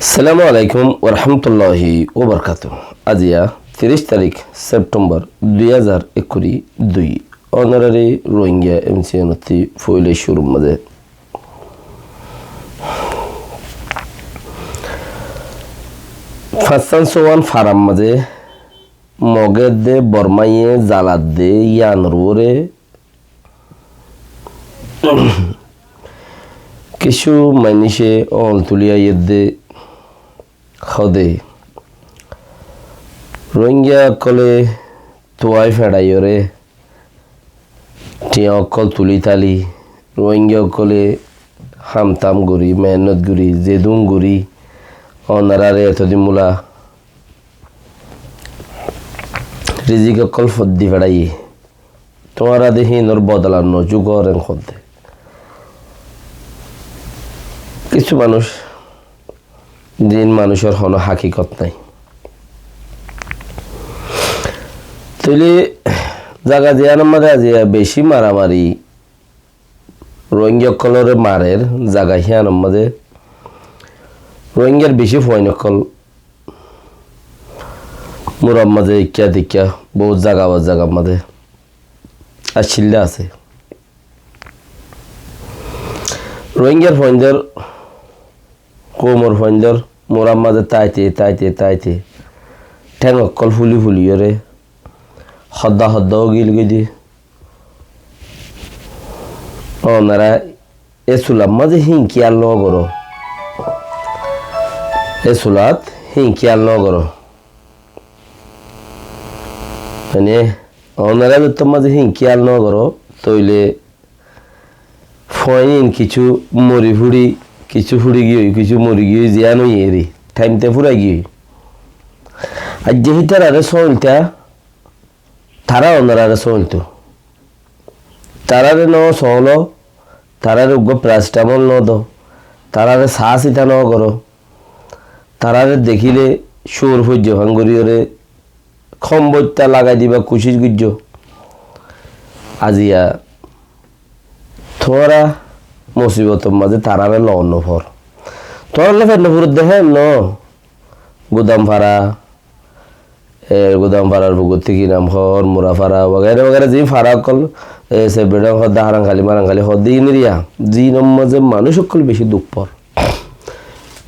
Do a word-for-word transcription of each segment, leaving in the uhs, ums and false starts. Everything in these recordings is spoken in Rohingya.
Assalamu alaikum warahmatulláhi wabarakátuhu. Aziya tiríc tarík Septembar dui házar ekkuri dui. Ónorari Rohingya M C N ottú foila cúrur mazé. Fañssán Sóuwan farar mazé Mogedde Bormáye zaladde yíanor uore kessú maincé óñl tulí aiyédde hoóde, Rohingya ókkole tuai feçaiyoré, thiañ ókkol tulí táli, Rohingya ókkole ham tam gorí, mehénnot gorí, zedún gorí, ónoráre etodin bóla rizik ókkol fo-, di feçaiyé. Tuáñra de híinor bodola nozukor en hoódde. Kessú manúic, ziín manúicor honó hakikot nái. Tóile zaga ziyánor mazé aziya bicí maramari Rohingya ókkolore marer zaga híyanor mazé Rohingyar bicí fuain ókkol murar mazé ikká dikká bout zaga ba zagar mazé accíl de asé. Rohingyar fuaindor, koumor fuaindor murar mazé táite, táite, táite, théng ókkol fúli fúliyoré hodda hodda ói gilgói de. Ónora e sular mazé híin kiyal nógoró. E sulat híin kiyal nógoró. Mane, ónora zottór mazé híin kiyal nógoró, tóile fuain kissú mori fúri, kissú fúri giyói, kissú mori giyói, ziyán óiye eri, thaim te fúrai giyói. Aijja hítararé sóoñilta, tará ónoraré sóoñilto. Taráre nósoóñlo, taráre uggúa paracetamol nódo, taráre saá sita nógoró, taráre dekíle cóor foijjó fán goríyoré kómboitta lagai dibar kucíc goijjó. Aziya tuáñra musibotor mazé taráre loon nofor. Tuáñrallá fet nofuredde héen noó. Gudam fara, e, Gudam farar fugotté ki nam hoór, Mura fara, wagaira wagaira ziín fara ókkol, e, Sebbeçang hoódde, Harangkáli Marangkáli hoódde, iín eriya, ziínor mazé manúic ókkol bicí duk for.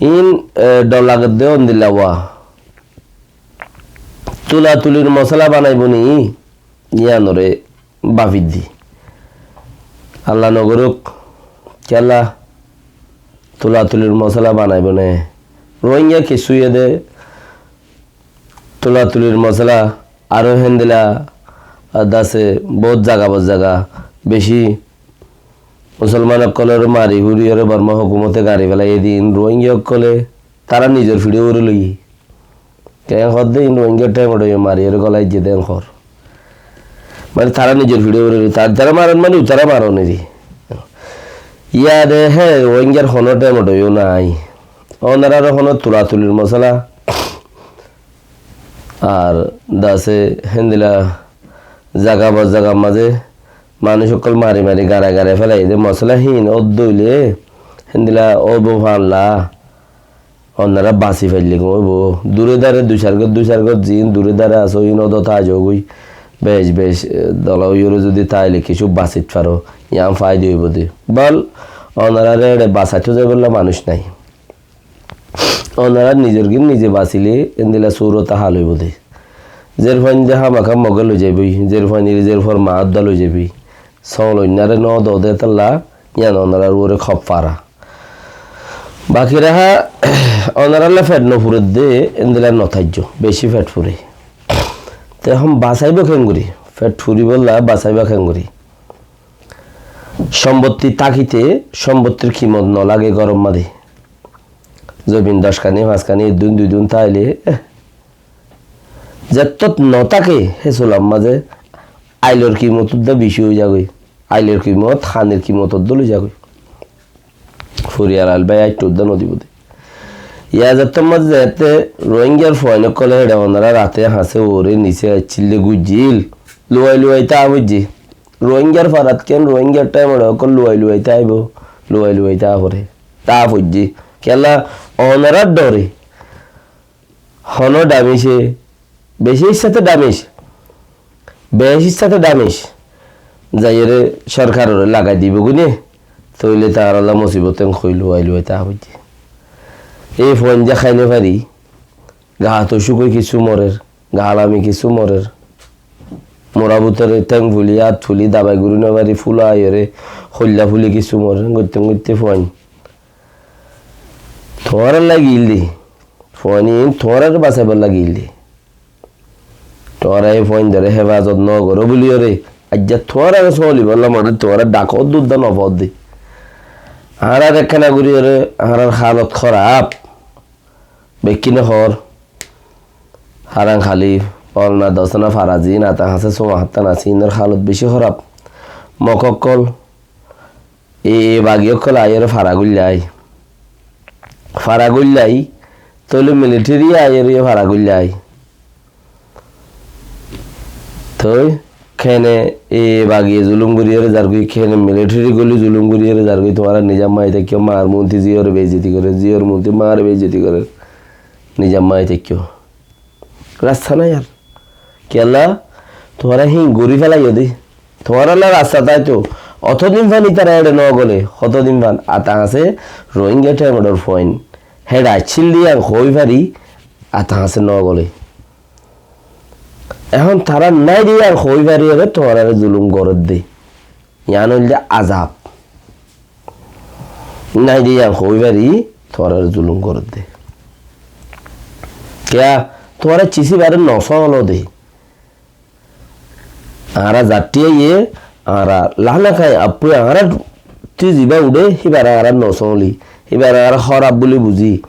Iín, e, dhor lagedde ondilla wa. Tulatulir mosala banaibó ni, yíanoré bafiddi. Alla nogorók, kiyólla tulatulir mosala banaibó né. Rohingya kessú yéde tulatulir mosala aró héndilla dase bout zaga bot zaga bicí musolman ókkolore mari fúriyoré Borma hókumote gari félai edin Rohingya ókkole tará nizor fiçé uore loiyé. Keén hoódde iín Rohingya thémoçoiyo mariyóre gólai diyéde en hoór. Mane tará nizor fiçé uore, tar-, tará maron mane utará maron eri. Yíade hé Rohingyar honó thémoçoiyo nái. Ónoráre honó tulatulir mosala. Ar dase héndilla zaga ba zagar mazé manúic ókkol mari mari garai garai félai de mosala híin ódde óile héndilla óibo fán la. Ónora basi faille gom óibo. Dure dare dui sair gór, dui sair gór ziín dure dare asó, iín ódota aizogói. Bec bec, e, dola óiyoré zudi táile kissú basit faro, yián faida óibo de. Bal, ónorare eçe basaitó zaibolla manúic nái. Ónora nizor gín nize basile endilla surota hal óibo de. Zer fuainde hámaka Moge loi zaiboi, zer fuainire zer fuar maa ódda loi zaiboi. Sóoñloinnare nódo de tálla, yián ónorar uore hof fara. Baki raha, ónorallá fet nofuredde, endilla notáijjo, beci fet fure. Te ehón basaibá keéngorí? Fet furibolla basaibá keéngorí? Sombotti tákite, sombottir kimot nolage góror mazé. Zobin dockani, fañskani, eddún duidún táile, eh, zettót notáke, hé sular mazé ailor kimot uddá beci ói zagói. Ailor kimot, hanir kimot uddá loi zagói. Furiyar ail bái aittu uddá nodibo de. Yá zettót mazé zeétte Rohingyar fuain ókkole héçe ónora rate hañse uore nise aiccíl de guijjíl. Luwai luwai táa foijjé. Rohingyar farat ken Rohingyar thémoço ókkol luwai luwai táibo, luwai luwai táa fore. Táa foijjé. Kiyólla Onorár dhore hono damage, beci issá te damage, beci issá te damage zaiyóre sorkaroré lagai dibo goi né, tóile taralla musibot en hoi luwai luwai táa foijje. Ei fuain de hái no fari, gaa to cúk ói kissú morer, gaa lami kissú morer, mura bútore théng fuli, át fuli, dabai gorí no fari, fúla aiyóre, hoilla fuli kissú morer, goitte goitte fuain. Tuáñralla giíl de, fuain in tuáñrare basaibálla giíl de. Tuáñra e fuain dore hefazot no goró buliyóre, aijja tuáñrare solibolla mane tuáñra dhakot dudda no fodde. Añárar ekkena goríyóre, añárar halot hóraf. Bekkíne hoór, Haran Khalif, Olna Dosna Farazi, Nata Hase Suma Hattan Asi, inor halot beci hóraf. Mok ókkol, e, e bagi ókkol aiyóre fara goillai. Fara goillai, tóile military aiyóre fara goillai. Toi kene e bagiye zulum goríyore zargoi, kene military goli zulum goríyore zargoi, tuáñra nizam mai táikko, mar munti ziyore beizzoti gore, ziyor munti mare beizzoti gore, nizam mai táikko. Rasta nai ar. Kiyólla? Tuáñra hín gorí félaiyo de. Tuáñralla rasta táito. Otodin fan ítara ere no gole, hotodin fan ata asé Rohingya temedor fuain. Héçe accíl de yián hoi fari, ata asé no gole. Ehón tará nái de yián hoi fariyóre tuáñrare zulum gorédde. Yián óilde azab. Nái de yián hoi fari tuáñrare zulum gorédde. Kiyá? Tuáñra cisibare no sólo de. Añára zattí aiyé, añára lana kai appui añára tui ziba uçé, híbare añára no sóli. Híbare añára hóraf buli buzí.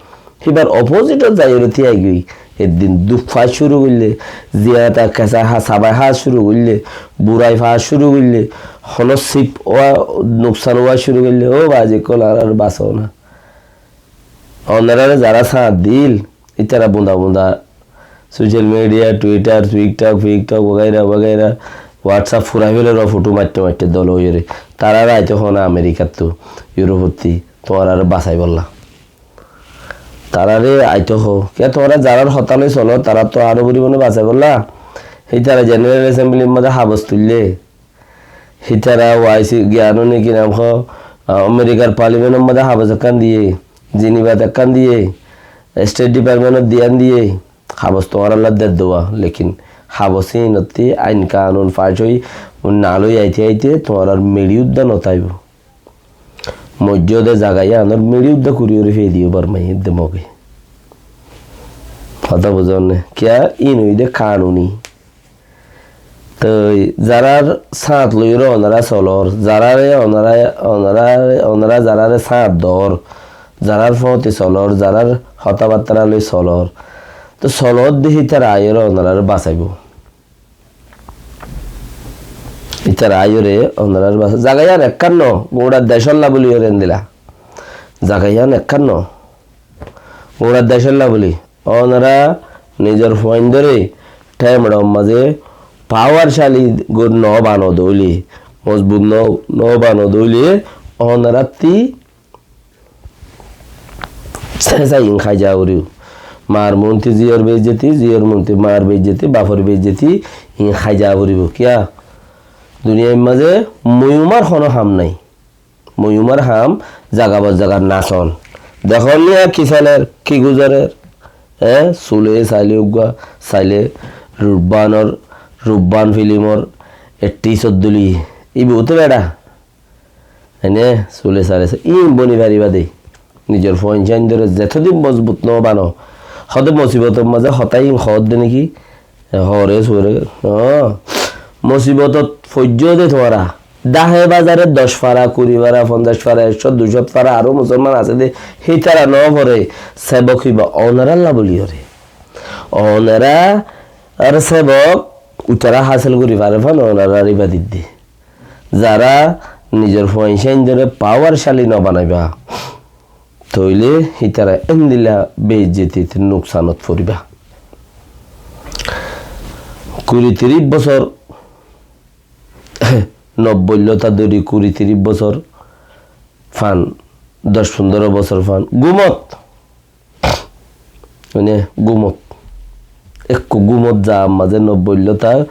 Híbar opposite ot zaiyóre tíai goi. Eddin duk faa cúru goille, ziyata kesa há, sabai há cúru goille, burai faa cúru goille, hono sip ówa, nuksan ówa cúru goille, ó bazi ókkol añárar basó na. Onorare zará sáñt dil, ítara bunda bunda social media, Twitter, TikTok, FikTok, wagaira wagaira, WhatsApp furai félor foto maitte maitte dol óiyore. Tarare aito hó na Amerikattú, Europettú, tuáñrare basaibálla. Tarare aito hó. Kiyá tuáñra zarár hotá loi soló, taráttu aró gori mone basaibálla. Hítara General Assembly r mazé habos tuille. Hítara YC giyano ne ki nam hó, a, Amerikar Parliament or mazé habos ekkán diye, Geneva t ekkán diye, State Department ot diyan diye, habos tuáñralla der duwa, lekin habos hínottí ain kanun fac ói, na loi aite aite tuáñrar meçi udda no táibo. Moijjó de zaga yíanor meçi udda kuri ori fei diyo Bormaiye de Moge. Hotá buzón ne? Kiyá? Ín óilde kanuni. Toi zarár sáñt loiyóre onora solor, zaráre onora, onora, onora zaráre sáñt dor, zarár fóti solor, zarár hotábattára loi solor, toi solor de hítara aiyóre onorare basaibó. Hítara aiyóre onorare basaibó. Zaga yían ekkán no, gura decólla buliyóre endila. Zaga yían ekkán no. Gura decólla buli, onora nizor fuaindóre thaim or mazé powerful gori no bano de óile, mozbut no, no bano de óile, onorattí sesa in háiza goribo. Mar munti ziyor beizzoti, ziyor munti mar beizzoti, bafor beizzoti, in háiza goribo. Kiyá? Duniyair mazé moiyumar hono ham nai. Moiyumar ham zaga bor zaga nason. Dekón niya ki soler, ki guzorer? E, sule saile uggúa, saile Rubbanor, Rubban filimor actress or duli. Iba utu beça. Ene sule saile sa-, in boni fariba de. Nizor fuain sáindóre zetodin mozbut no bano. Hode musibotor mazé hotá in hoódde niki? E, hoóre suore. Ó, musibotot foijjó de tuáñra. Dahe bazare doc fara, kuri fara, fonzaic fara, ekcó, duicó fara aró musolman asé de, hítara no fore, sebok iba onoralla buliyóre. Onorar sebok, uitara hásil gori fare fán, onorar iba didde. Zara nizor fuain sáindóre powerful no banaiba, tóile hítara endila beijjotit, nuksanot foriba. Kuri tiríc bosór, nobboi lóta dóri kuri tiríc bosór fán, doc fundoro bosór fán, gumot. Mane gúmot. Ekku gúmot zaat mazé nobboi lóta,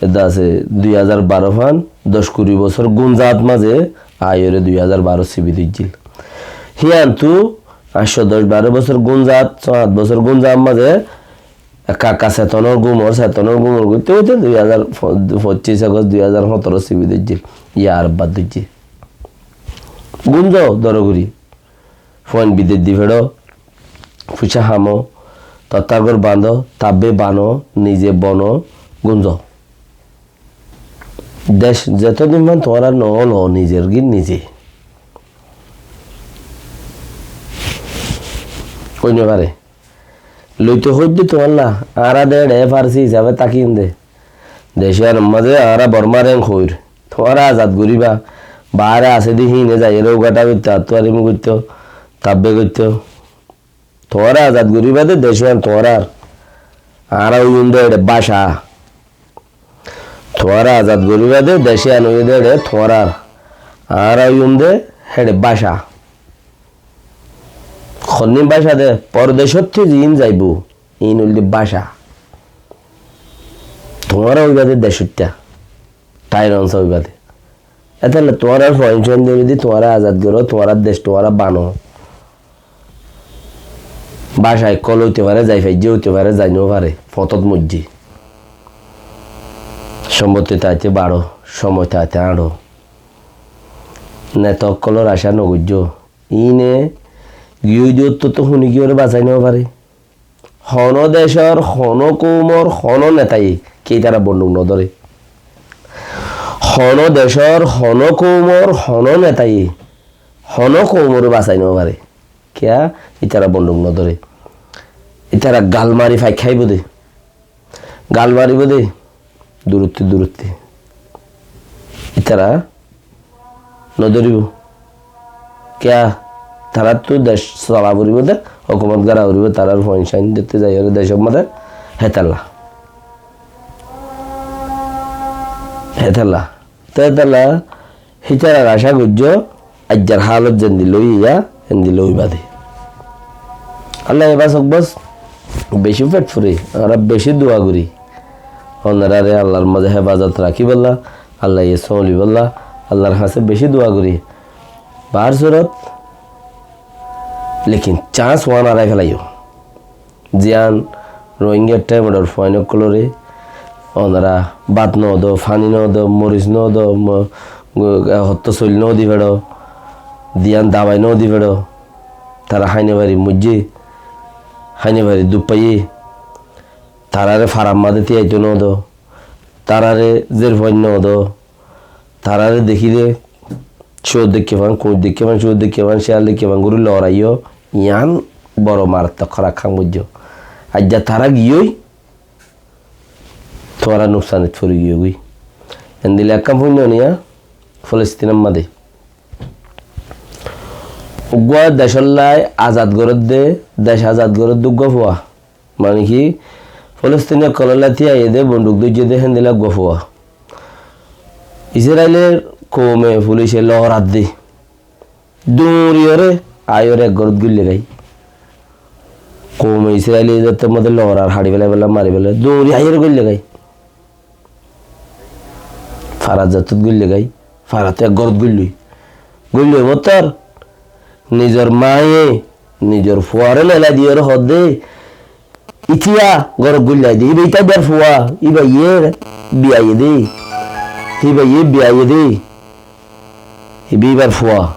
edde asé dui házar baró fán, doc kuri bosór gúm zaat mazé aiyóre dui házar baró sibi dóijjil. Híyantu añcco doc baró bosór gúm zaat, só hát bosór gúm zaat mazé ekka ekka setonor gúmor, setonor gúmor goitté goitté dui házar fo-, foccíc Agost dui házar hóñtoro sibi dóijjil. Yar bad dóijje. Gúm zo dóro guri. Fuain bidec di feçó, fuiccá hamó, tottár gór bañdó, tabbe bano, nize bono, gúm zo. Dec zetodin fán tuáñra no lo nizer gín nize. Ói no fare. Loito hoiddé tuáñlla, añára de eçe Farsi hísabe tákiyum de. Dec yíanor mazé añára Bormare en hoir. Tuáñra azad goríba, baáre asé de híine zaiyóre ugathá goittó, attuárimu goittó, tabbe goittó. Tuáñra azad goríba de dec yían tuáñrar. Añára óiyum de eçe báca. Tuáñra azad goríba de dec yían óiye de eçe tuáñrar. Añára óiyum de eçe báca. Honnín báca de, pordecóttu ziín zaibou, iín óilde báca. Tuáñra óiba de decóitta, taironsá óiba de. Étella tuáñrar fuain-suain dóri di tuáñra azad goró, tuáñrar dec tuáñra bano. Báca ókkol óite fare, zai faijjé óite fare, zai no fare, fotót moijjé. Sombotti taite baçó, somoi taite añçó. Neta ókkolor acá no goijjó. Iíne giyói de óttottú huni giyóre basai no fare. Honó decór, honó koumor, honó netaye ki ítara bonduk no dóre? Honó decór, honó koumor, honó netaye honó koumoré basai no fare. Kiyá? Ítara bonduk no dóre. Ítara gal mari faik háibo de. Gal maribó de, durutte durutte. Ítara no dóribo. Kiyá? Taráttu dec sola foribó de, hókumot gora foribó, tarár fuain-suain dótte zaiyóre decór mazé hétalla. Hétalla. Te hétalla hítarar acá goijjó, aijjar hálot zendilla óiye, endilla óiba de. Allah e basók bos, beci fet furi, añára beci dua gorí. Onoráre Allar mazé hefazot rakíbolla, Allah e sólibolla, Allar hañsé beci dua gorí. Bahár surot, lekin chance uán arai felaiyó. Ziyán Rohingya thaimor fuain ókkolóre onora bát no do, faní no do, moris no do, mo-, gu-, hottó soil no di feçó, ziyán dabai no di feçó, tara hái no fari moijjé, hái no fari duk faiyé, tarare farar mazé tiyaito no do, tarare zer fuain no do, tarare dekíle cúor deikké fán, kuñc deikké fán, cúor deikké fán, ciyal deikké fán gorí loraiyó, yián boro marattok hóraf ham goijjó. Aijja tará giyói tuáñra nuksanot fori giyói goi. Endilla ekkán fuain no niya Filistínor mazé. Uggúa decólla azad gorédde, dec azad gorédde uggúa fua. Mane ki, Filistini ókkolólla tíyaiyé dé, bonduk dóijje dé, héndilla uggúa fua. Israilor koume fulice loradde. Duñriyóre aiyóre ek górot gúille gái. Koume Israile ízator modé lorar, haçi félai félai, mari félai, duñri aiyóre gúille gái. Farat zatot gúille gái, farat ek górot gúilloi. Gúilloi mottor, nizor maye, nizor fuaré nelai diyóre hoódde, itiya górot gúillai de, íba ita ibar fua, íba iye biyaye de, íba iye biyaye de, íba ibar fua.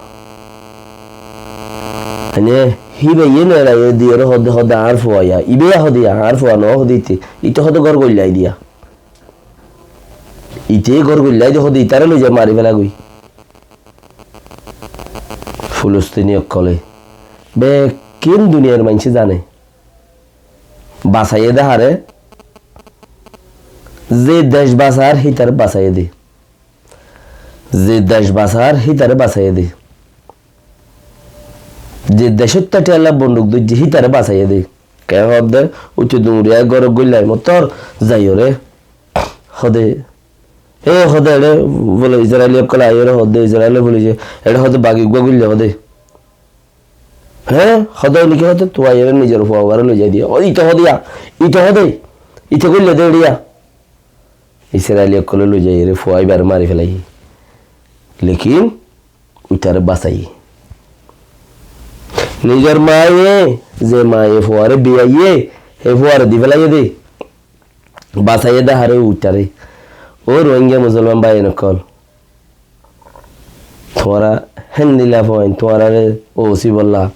Mane, íba iye nelai diyóre hoódde, hoódde añár fua ya, íba ya hoódde añár fua no hoódde ite, ite hoódde górot gúillai diya. Ite gór goillá de hoóde itaré loizai mari félagoi. Filistini ókkole bekkín duniyar maincé zane. Basaiyé de haré, ze dec basar hítare basaiyé de. Ze dec basar hítare basaiyé de. Ze decót táki Allah bonduk dóijje hítare basaiyé de. Ke hoódde, uite duñriyai górot goillai mottor zaiyóre. Hoóde, e hoóde eçé bóle Israili ókkole aiyóre hoóde, Israili bóle ze, eçé hoóde bagi uggúa goille hoóde. Hé, hodé niki hodé, tuáñra nizor fua ibáre loi zai diya. Ó, ite hodé ya, ite hodé, ite goille de eriya. Israili ókkole loi zai ere fua ibáre mari félaiye. Lekin uitare basaiye. Nizor maye, ze maye fuare biyaiye, he fuare di félaiye de. Basaiye de hare uitare. Ó Rohingya Musolman báiyain ókkol. Tuáñra héndilla fuain, tuáñrare ósibolla,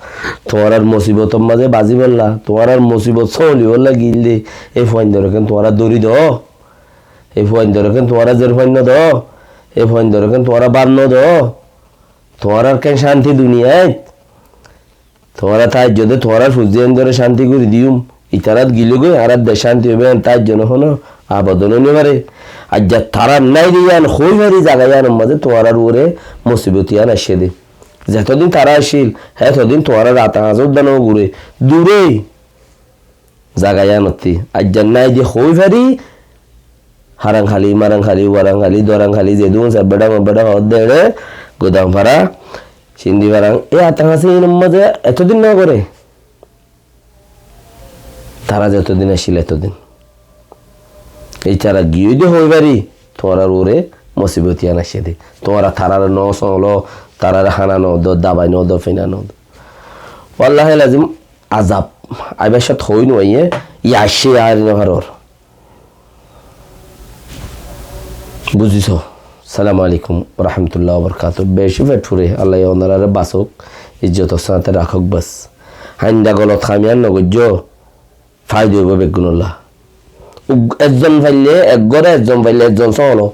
tuáñrar musibotor mazé bazibolla, tuáñrar musibot sólibolla gilde, e fuaindoré ken tuáñra dóri do? E fuaindoré ken tuáñra zer fuain no do? E fuaindoré ken tuáñra bát no do? Tuáñrar ken cánti duniyait? Tuáñra taijjo de tuáñrar fuaindoré cánti gorí diyum. Itarat gilé goi, añárar dec cánti óibo, en taijjo no hono abodon ói no fare. Aijja tará nái de yián hoi fari zaga yiánor mazé tuáñrar uore musibot yián aiccé de. Zetodin tará accíl, hetodin tuáñrar ata hañsé udda no gure. Dure zaga yiánottí. Aijja nái de hoi fari, Harankhali, Marankhali, Uarankhali, Dorankhali, zedún Sabbedang, Obbedang, Hoddere, Gudamfara, Sindifarang, e ata hañsé inor mazé etodin no gore. Tará zetodin accíl etodin. Ei tará giyói de hoi fari, tuáñrar uore musibot yián aiccé de. Tuáñra tarare no sólo, tarare hána no do, dabai no do, fina no do. Wallahil azim, azab. Aibar sát hoi no aiye, ya aiccé, ya ari no faror. Buzíso? Assalamu alaikum wa rahmatullahi wa barakatuhu. Beci fet fure, Allah ye onorare basók, ijjotor sáñte rakók bas. Hainda golot ham yián no goijjo, faida óibo beggúnolla. Ug-, ezzon faille, ek góre ezzon faille, ezzon sólo.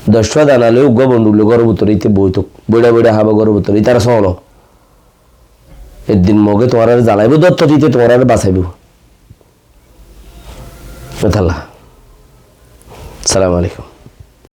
Doc fua dana loi uggúa bondu loi góror bútore ite boi tók. Boiça boiça hába góror bútore, itare sólo. Ek din Moge tuáñrare zalaibo, dótto ite tuáñrare basaibo. Etalla. Assalamu alaikum.